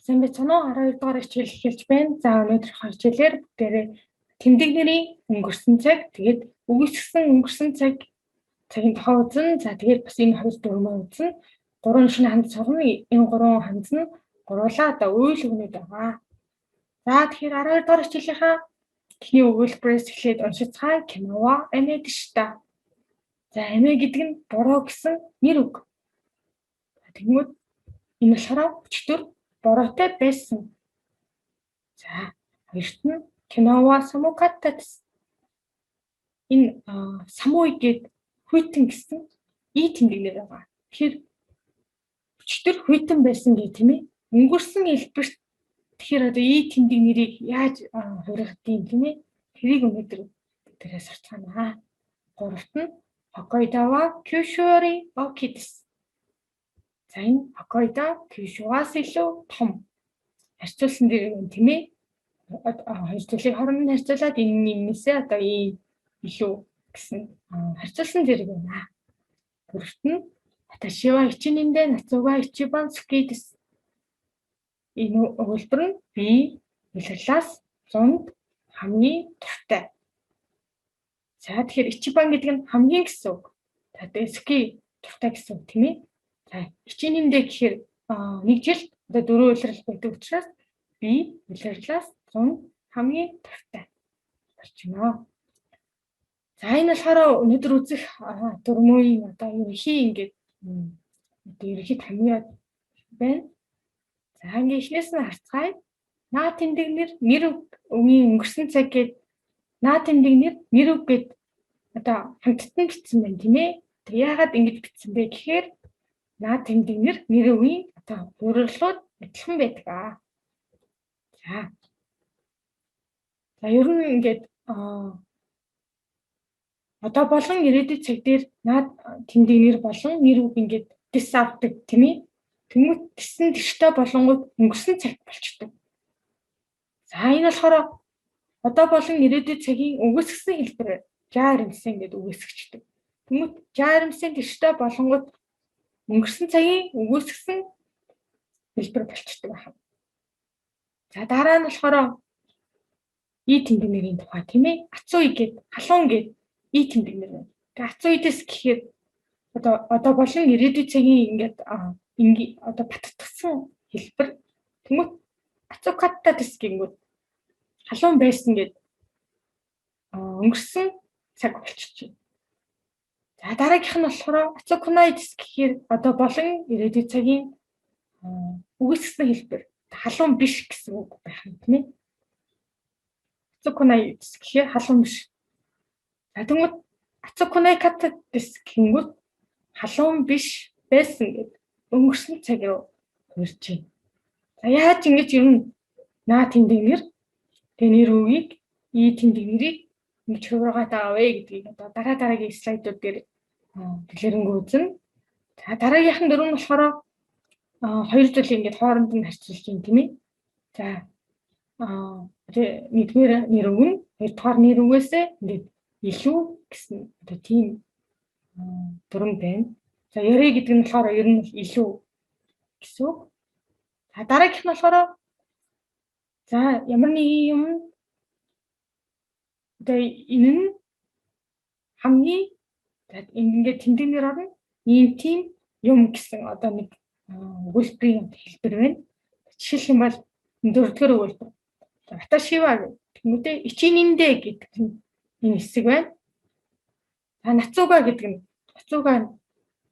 Сайн байцгаана уу? 12 дугаар хичээл эхэлж байна. За, өнөөдрийнхөө хичээлээр бүгдээрээ тэмдэг нэрийн өнгөрсөн цаг, тэгээд үгүйсгэсэн өнгөрсөн цаг цагийн тухай үзнэ. За, тэгээд бас энэ хоёр дүрмээ үзнэ. Гурван шинэ ханд сурна. Энэ гурван ханд нь гуруулаа одоо үйл үгнүүд байгаа. За, тэгэхээр 12 дугаар хичээлийнхаа эхний өгүүлбэрээс эхлээд уншицгаая. 昨日は雨でした. За, 雨 гэдэг нь бороо гэсэн нэр үг. Тэгмүүд энэ болохоор өчигдөр бороотой байсан. За, хоёрт нь 昨日は寒かったです. Энэ 寒い гээд хүйтэн гэсэн い тэмдэг нэр байгаа. Тэгэхээр өчигдөр хүйтэн байсан гэх, тийм ээ. Өнгөрсөн хэлбэрт тэгэхээр одоо い тэмдэг нэрийг яаж хувиргах юм, тийм ээ. Тэрийг өнөөдөр бүгдээрээ сурцгаана. Гуравт нь 北海道は九州より大きいです. За, энэ Хоккайдо Кюшугаас илүү том. Харьцуулсан дээр юм, тийм ээ. Хоёр зүйлийг хооронд нь харьцуулаад энэ энэсээ одоо ийм илүү гэсэн харьцуулсан зэрэг байна. Дөрөвт нь 私は一年で夏が一番好きです. Энэ өгүүлбэр нь би улирлаас зунд хамгийн дуртай. За, тэгэхээр 一番 гэдэг нь хамгийн гэсэн үг. За, тэгээ 好き дуртай гэсэн үг, тийм ээ. За, 一年で гэхээр нэг жилд одоо дөрвөн улирал байдаг учраас би улирлаас зунд хамгийн дуртай болж байна. За, энэ болохоор өнөөдөр үзэх дүрмийн одоо ерөнхий ингээд одоо ерөнхий томьёо байна. За, ингээ эхнээс нь харцгаая. な тэмдэг нэр нэр үгийн өнгөрсөн цаг гээд な тэмдэг нэр нэр үг гээд одоо хамттан бичсэн байна, тийм ээ. Тэг яагаад ингэж бичсэн бэ гэхээр な тэмдэг нэр нэр үгийн одоо хувирлууд адилхан байдаг аа. За. За, ер нь ингээд одоо болон ирээдүйн цаг дээр な тэмдэг нэр болон нэр үг ингээд です авдаг, тийм ээ. Тэнгүүт です нь でした болонгууд өнгөрсөн цагт болчдөг. За, энэ болохоор одоо болон ирээдүйн цагийн үгүйсгэсэн хэлбэр じゃありません ингээд үгүйсгэчихдэг. Тэнгүүт じゃありません でした болонгууд өнгөрсөн цагийн үгүйсгэсэн хэлбэр болчдөг байна. За, дараа нь болохоор い тэмдэг нэрийн тухай, тийм ээ. 暑い гээд халуун гээд い тэмдэг нэр байна. Тэгээ 暑いです гэхээр одоо болон ирээдүйн цагийн ингээд ингээ одоо баттгсан хэлбэр. Тэнгүүт 暑かったです гингүүд халуун байсан гээд өнгөрсөн цаг болчихжээ. За, дараагийнх нь болохоор 暑くないです гэхээр одоо болон ирээдүйн цагийн үгүйсгэсэн хэлбэр, халуун биш гэсэн үг байх юм, тийм ээ. 暑くないです гэхээр халуун биш. За, тэгмүүд 暑くなかったです гэнгүүт халуун биш байсан гэд өнгөрсөн цаг руу хувирч байна. За, яаж ингэж ер нь な тэмдэг нэр тэгээ нэр үгийг い тэмдэг нэрийг ингэж хувиргаад байгаа вэ гэдгийг одоо дараа дараагийн слайдууд дээр дэлгэрэнгүй үзнэ. За, дараагийнх нь дөрөв нь болохоор хоёр зүйлийг ингээд хооронд нь харьцуулж байна, тийм ээ. За, нэгдүгээр нэр үг нь хоёрдугаар нэр үгээсээ ингээд илүү гэсэн одоо тийм дүрэм байна. За, より гэдэг нь болохоор ер нь илүү гэсэн үг. За, дараагийнх нь болохоор за ямар нэгэн юм одоо энэ нь хамгийн, за, ингээд тэмдэг нэр орно. Ийм тийм юм гэсэн одоо нэг өгүүлбэрийн хэлбэр байна. Жишээлх юм бол дөрөвдүгээр өгүүлбэр. 私は тэнгүүтээ 一人で гэдэг нь энэ хэсэг байна. За, 夏が гэдэг нь 夏が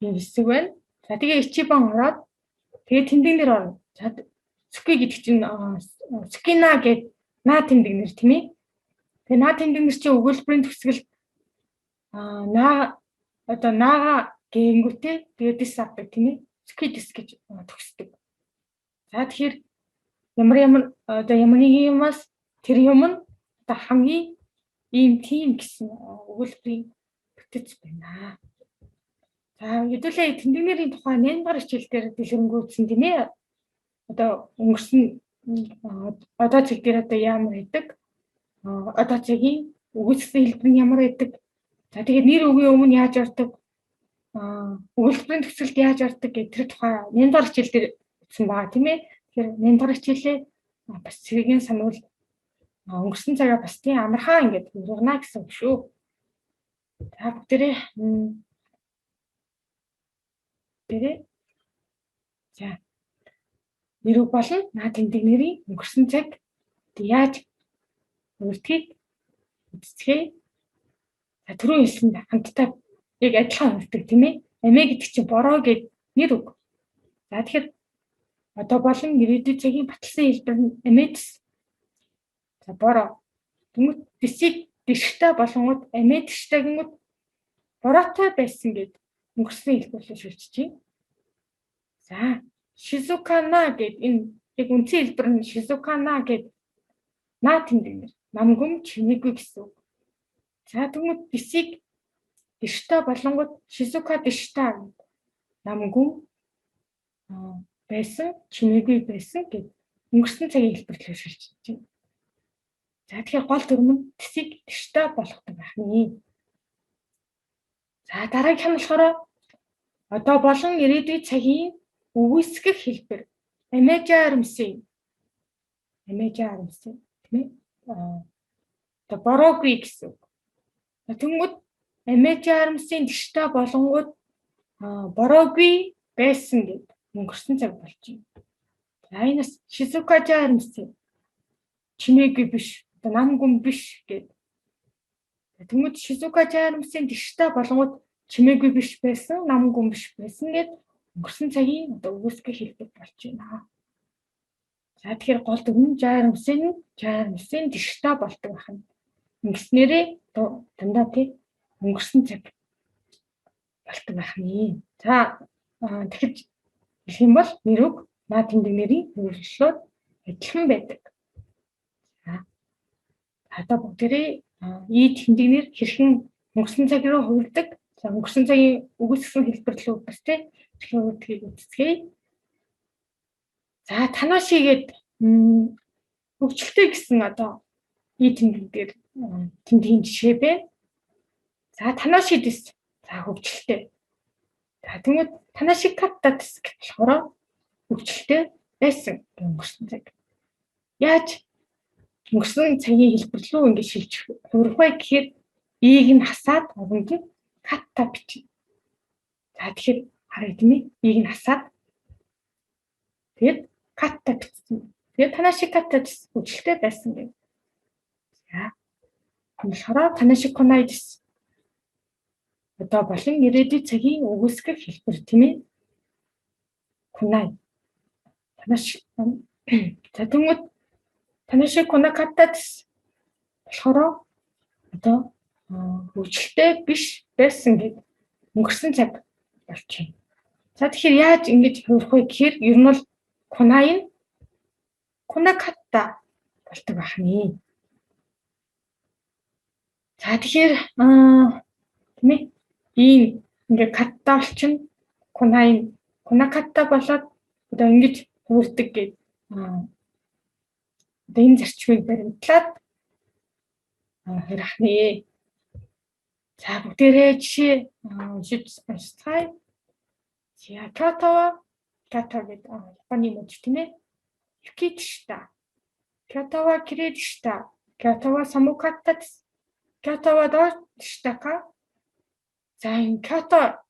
энэ хэсэг байна. За, тэгээ 一番 ороод тэгээ тэмдэг нэр орно. За, 好き гэдэг чинь 好きな гэд な тэмдэг нэр, тийм ээ. Тэгээ な тэмдэг нэр чинь өгүүлбэрийн төгсгөл な одоо な гаа гэнгүүтээ тэгээ です авдаг, тийм ээ. 好きです гэж төгсдөг. За, тэгэхээр ямар ямар одоо ямар нэгэн юмас тэр юм нь одоо хамгийн ийм тийм гэсэн өгүүлбэрийн бүтэц байна. За, хэдүүлээ тэмдэг нэрийн тухай 8 дугаар хичээл дээр дэлгэрэнгүй үзсэн, тийм ээ. Одоо өнгөрсөн одоо цаг дээр одоо ямар байдаг? Одоо цагийн үгүйсгэсэн хэлбэр нь ямар байдаг? За, тэгээд нэр үгийн өмнө яаж ордог? Өгүүлбэрийн төгсгөлд яаж ордог гэх тэр тухай 8 дугаар хичээл дээр үзсэн байгаа, тийм ээ. Тэгэхээр 8 дугаар хичээлээ бас цэргийн сануул өнгөрсөн цагаа бас тийм амархан ингээд хөргөнө гэсэн үг шүү. За бүгдээрээ дээрээ за нэр үг болон наа тэмдэг нэрийн өнгөрсөн цаг яаж өөртгийг үздэхээ. За түрүү хэлсэн хамтдаа яг адилхан хувирдаг тийм ээ. Амээ гэдэг чинь бороо гэд нэр үг. За тэгэхээр одоо болон ирээдүйн цагийн баталсан хэлбэр нь амээдэс. За бороо. Тэнгүүт дэсийг дэштэй болонгууд амээ дэштэй гингүүд бороотой байсан гэд өнгөрсөн хэлбэрлээ шилжиж байна. За шизукана гэд энэ яг үндсэн хэлбэр нь шизукана гэд наа тэмдэг нэр. Намгүм чимээгүй гэсэн үг. За тэгмүүд дэсийг дэштэй болонгууд шизука дэшта намгүм байсан, чимээгүй байсан гэд өнгөрсөн цагийн хэлбэрлээ шилжиж байна. За тэгэхээр гол дүрэм нь тэсийг тэштэй болгодог байх нэ. За дараагийнх нь болохоор одоо болон ирээдүйн цагийн үгүйсгэх хэлбэр амежа армсын амежа армсын тийм ээ. Одоо бороогүй гэсэн үг. Тэнгүүд амежа армсын тэштэй болонгууд бороогүй байсан гэд өнгөрсөн цаг болж байна. За энэ бас шизукажа армсын чимээгүй биш, одоо нам гүн биш гэд. Тэнгүүд шизукажа армсын тэштэй болонгууд чимээгүй биш байсан, нам гүн биш байсан гэд өнгөрсөн цагийн одоо үгүйсгэх хэлбэр болж байна. За тэгэхээр гол дүрэм нь жаармсын тэштэй болдог байна. Ингэснээрээ дандаа тий өнгөрсөн цаг болдог байх нэ. За тэгэхэд хэлэх юм бол нэр үг наа тэмдэг нэрийн хэрэглэлүүд адилхан байдаг. За одоо бүгдээрээ и тэмдэг нэр хэрхэн өнгөрсөн цаг руу хувирдаг. За өнгөрсөн цагийн үгүйсгэсэн хэлбэр рүү бас тий хэрхэн хувирдгийг үзцгээе. За танашигээд хөгжилтэй гэсэн одоо и тэмдэг дээр тэмдгийн жишээ байна. За танаши дэс. За хөгжилтэй. За тэгмээд танаши катта дэс гэх болохоор хөгжилтэй байсан өнгөрсөн цаг. Яаж өнгөрсөн цагийн хэлбэр рүү ингэж шилжих хувирах вэ гэхээр ийг нь хасаад оронд нь катта бичнэ. За тэгэхээр харъя тийм ээ. Ийг нь хасаад тэгээд катта бичсэн. Тэгээд танаши катта дэс хөгжилтэй байсан гэх. За болохоор танаши кунай дэс. Одоо болон ирээдүйн цагийн үгүйсгэх хэлбэр тийм ээ. Кунай. Танаши за тэгмүүд танаши кунаката дэс болохоор одоо хөгжилтэй биш байсан гэд өнгөрсөн цаг болчихно. За тэгэхээр яаж ингэж хувирах вэ гэхээр ер нь бол кунай нь кунаката болдог байх нэ. За тэгэхээр тийм ээ ийм ингээ катта болчихно. Кунай кунаката болоод одоо ингэж хувирдаг гэд одоо энэ зарчмыг баримтлаад харах нэ. За бүгдээрээ жишээ уншиж уншицгаая. За Кёотова Кёото гэдэг Японы мужи тийм ээ. 雪でした. 京都は綺麗でした. 京都は寒かったです. 京都はどうでしたか? За энэ Кёото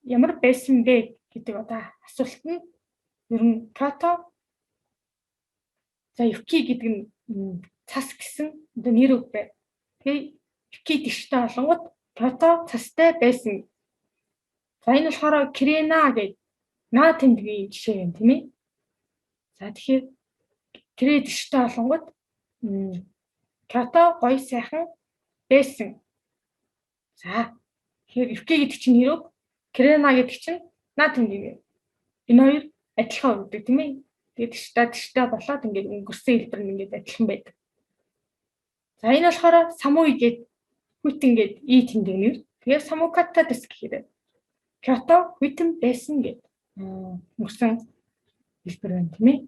ямар байсан бэ гэдэг одоо асуулт нь ер нь Кёото за 雪 гэдэг нь цас гэсэн одоо нэр үг байна. Тэгээ 雪でした болонгууд Кёото цастай байсан. За энэ болохоор きれいな гэдэг на тэмдгийн жишээ юм тийм ээ. За тэгэхээр きれいでした болонгууд Кёото гоё сайхан байсан. За тэгэхээр 雪 гэдэг чинь нэр үг, きれいな гэдэг чинь на тэмдэг. Энэ хоёр адилхан өгдөг тийм ээ. Тэгээд でしたでした болоод ингээд өнгөрсөн хэлбэр нь ингээд адилхан байдаг. За энэ болохоор 寒い гээд хүйтэн гээд и тэмдэг нэр. Тэгээд 寒かったです гэхээр Кёото хүйтэн байсан гээд өнгөрсөн хэлбэр байна тийм ээ.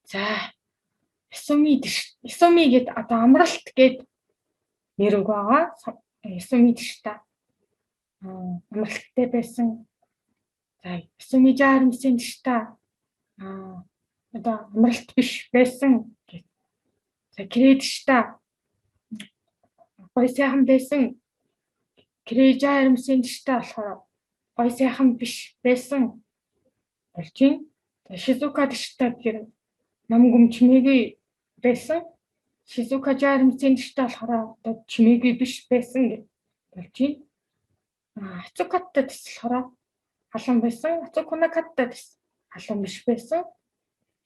За 休み休み гээд одоо амралт гээд нэр үг байгаа. 休みでした амралттай байсан. За 休みじゃありませんでした. одоо амралт биш байсан гэх. За きれいでした гоё сайхан байсан. きれいじゃありませんでした болохоор гоё сайхан биш байсан болж байна. За 静かでした гэхээр нам гүм чимээгүй байсан. 静かじゃありませんでした болохоор одоо чимээгүй биш байсан гэж болж байна. 暑かったです болохоор халуун байсан. 暑くなかったです халуун биш байсан.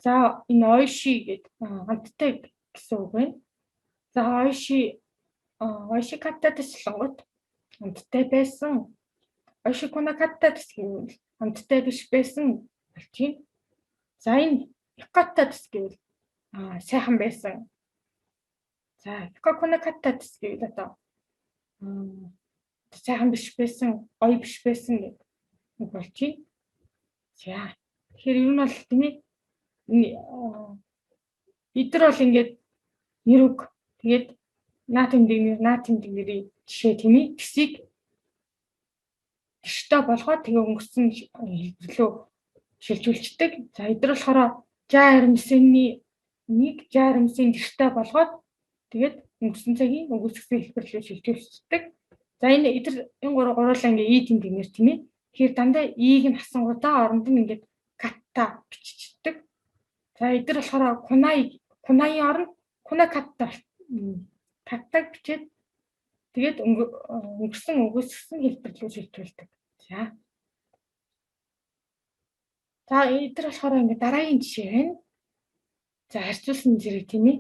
За энэ おいしいгэдэг амттай гэсэн үг байна. За おいしい おいしかったです болонгуут амттай байсан. おいしくなかったです гэвэл амттай биш байсан болж байна. За энэ よかったです гэвэл сайхан байсан. За よくなかったです гэвэл одоо сайхан биш байсан, гоё биш байсан гэдэг үг болж байна. За тэгэхээр ер нь бол тийм ээ эдгээр бол ингээд нэр үг тэгээд な тэмдэг нэр, な тэмдэг нэрийн жишээ тийм ээ. です-ийг でした болгоод тэгээ өнгөрсөн хэлбэр рүү шилжүүлчихдэг. За эдгээр болохоор じゃありません-ний нэг じゃありませんでした болгоод тэгээд өнгөрсөн цагийн үгүйсгэсэн хэлбэр рүү шилжүүлчихдэг. За энэ эдгээр энэ гурав гуруулаа ингээ い тэмдэг нэр тийм ээ. Тэгэхээр дандаа い-г нь хасангуудаа оронд нь ингээд かった биччихдэг. За эдгээр болохоор こない こない-ын оронд こなかった かった-г бичээд тэгээд өнгөрсөн үгүйсгэсэн хэлбэр рүү шилжүүлдэг. За. За эдгээр болохоор ингээ дараагийн жишээ байна. За харьцуулсан зэрэг тийм ээ.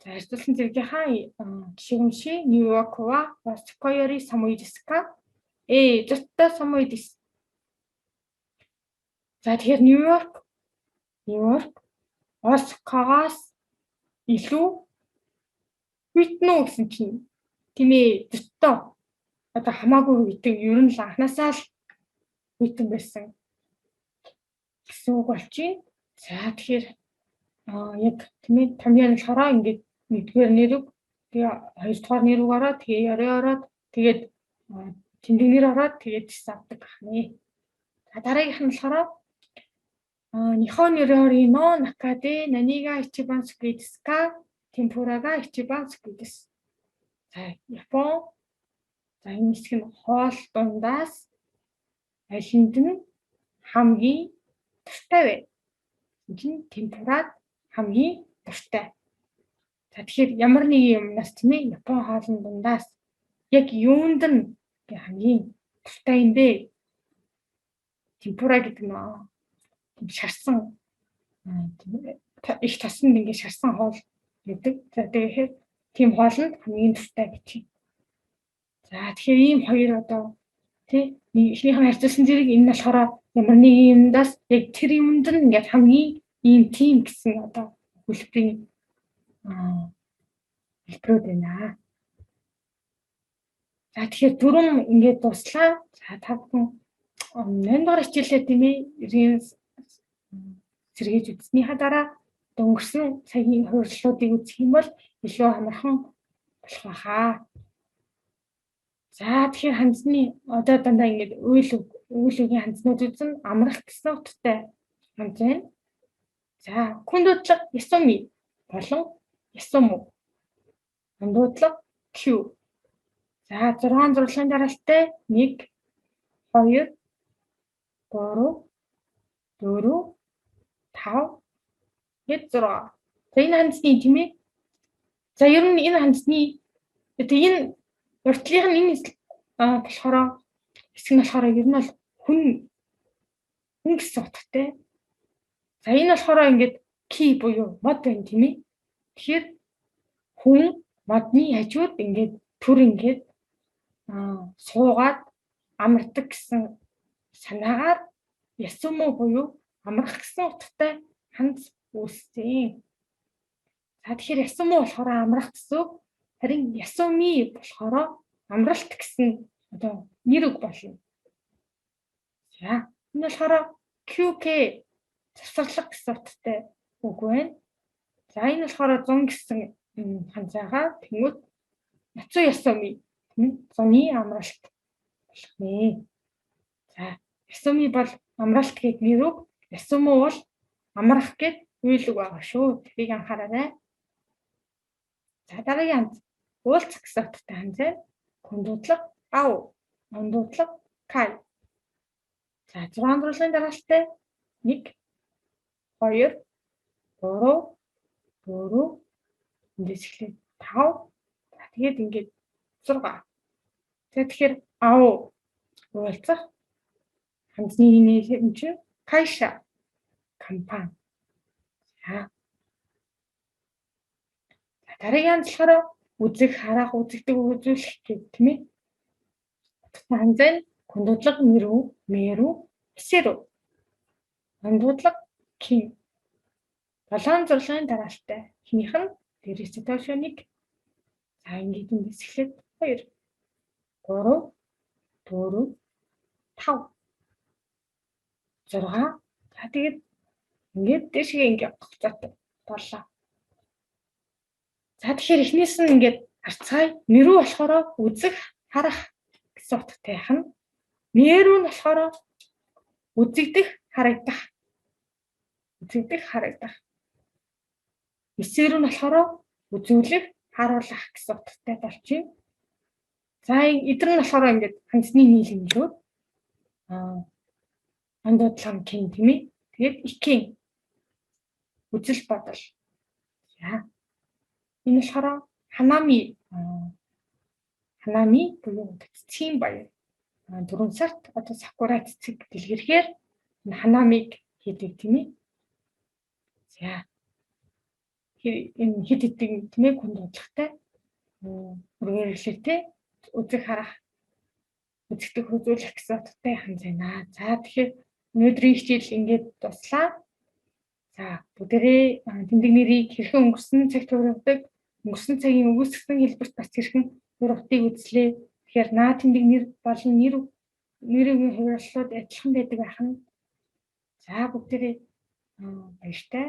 За харьцуулсан зэргийнхаа жишээг уншия. ニューヨークはオーサカより寒いですか? ええ, ずっと寒いです. За тэгэхээр Нью-Йорк Осакагаас илүү хүйтэн үү гэсэн чинь тийм ээ ずっと одоо хамаагүй гэдэг ер нь л анханасаа л хүйтэн байсан гэсэн үг болчихно. За тэгэхээр яг тийм ээ томьёо нь болохоор ингээд нэгдүгээр нэр үг тэгээ хоёрдугаар нэр үг ороод тэгээ より ороод тэгээд тэмдэг нэр ороод тэгээд です авдаг байна. За дараагийнх нь болохоор 日本料理の中で何が一番好きですか? 天ぷらが一番好きです. За Япон за энэ хэсэг нь хоол дундаас алинд нь хамгийн дуртай вэ? Энэ чинь темпурад хамгийн дуртай. За тэгэхээр ямар нэгэн юмнаас тийм ээ Япон хоолн дундаас яг юунд нь хамгийн дуртай юм бэ? Темпура гэдэг нь тийм шарсан их тосонд ингээд шарсан хоол гэдэг. За тэгэхээр тийм хоолнд хамгийн дуртай гэж байна. За тэгэхээр ийм хоёр одоо тий эхнийх нь харьцуулсан зэрэг энэ нь болохоор ямар нэгэн юмдаас яг тэр юмд нь ингээд хамгийн ийм тийм гэсэн одоо өгүүлбэрийн хэлбэрүүд байна. За тэгэхээр дүрэм ингээд дууслаа. За та бүхэн 8 дугаар хичээлээ тийм ээ эргийн сэргээж үзснийхаа дараа одоо өнгөрсөн цагийн хувирлуудыг үзэх юм бол илүү амархан болох байхаа. За тэгэхээр ханзны одоо дандаа ингээд үйл үг үйл үгийн ханзнууд үзэн амрах гэсэн утгатай ханз байна. За хүн дуудлага 休み болон 休む. Дуудлага 休. За 6 зурлагын дараалалтай 1 2 3 4 5 гээд 6. За энэ ханзны тийм ээ. За ер нь энэ ханзны одоо энэ уртлын нь энэ болохоор хэсэг нь болохоор ер нь бол хүн хүн гэсэн утгатай. За энэ болохоор ингээд 木 буюу мод байна тийм ээ. Тэгэхээр хүн модны хажууд ингээд түр ингээд суугаад амардаг гэсэн санаагаар 休む буюу амрах гэсэн утгатай ханз үүссэн. За тэгэхээр 休む болохоор амрах гэсэн үг. Харин 休み болохоор амралт гэсэн одоо нэр үг болно. За энэ болохоор 休憩 завсарлага гэсэн утгатай үг байна. За энэ болохоор зун гэсэн ханзаагаа тэнгүүд 夏休み тийм ээ зуны амралт болох нэ. За 休み бол амралт гэдэг нэр үг. 休む бол Амрах гэд үйл үг байгаа шүү. Тэрийг анхаараарай. За дараагийн ханз уулзах гэсэн утгатай ханз байна. Хүндуудлага ав, ондуудлага кай. За 6 зурлалын дараалалтай 1 2 3 4 эндээс эхлээд 5. За тэгээд ингээд 6. За тэгэхээр ав уулзах ханзны нэр чинь кайша компани. За дараагийн ханз болохоор үзэх, харах, үзэгдэх, үзүүлэх гэх тийм ээ. Ханз нь хүндуудлага нэрүү, мэрүү, эсэрүү. Хүндуудлага кин. 7 зурлалын дараалалтай. Эхнийх нь дээрээс доошоо 1. За ингээд эндээс эхлээд 2 3 4 5 6. За тэгээд ингээд дээшгээ ингээд явах хугацаатай боллоо. За тэгэхээр эхнээс нь ингээд харцгаая. Нэрүү болохоор үзэх, харах гэсэн утгатай байх нь. Нэрүү нь болохоор үзэгдэх, харагдах. Үзэгдэх, харагдах. Эсэрүү нь болохоор үзүүлэх, харуулах гэсэн утгатай болж байна. За эдгээр нь болохоор ингээд ханцны нийлэмлүүд андуудлага кин тийм ээ. Тэгээд икин үзэл бодол. За энэ болохоор ханами ханами буюу цэцгийн баяр. 4 сард одоо сакура цэцэг дэлгэрхээр энэ ханамиг хийдэг тийм ээ. За энэ хэд хэдэн тийм ээ хүнд бодлоготой үргэлжлэлтэй үзэх харах үзэгдэх үзүүлэх гэсэн утгатай ханз байна. За тэгэхээр өнөөдрийн хичээл ингээд дуслаа. За бүгдээрээ тэмдэг нэрийг хэрхэн өнгөрсөн цагт хувиргадаг, өнгөрсөн цагийн үгүйсгэсэн хэлбэрт бас хэрхэн хувиргадгийг үзлээ. Тэгэхээр наа тэмдэг нэр болон нэр нэрийн хувирлууд адилхан байдаг байх нь. За бүгдээрээ баяртай.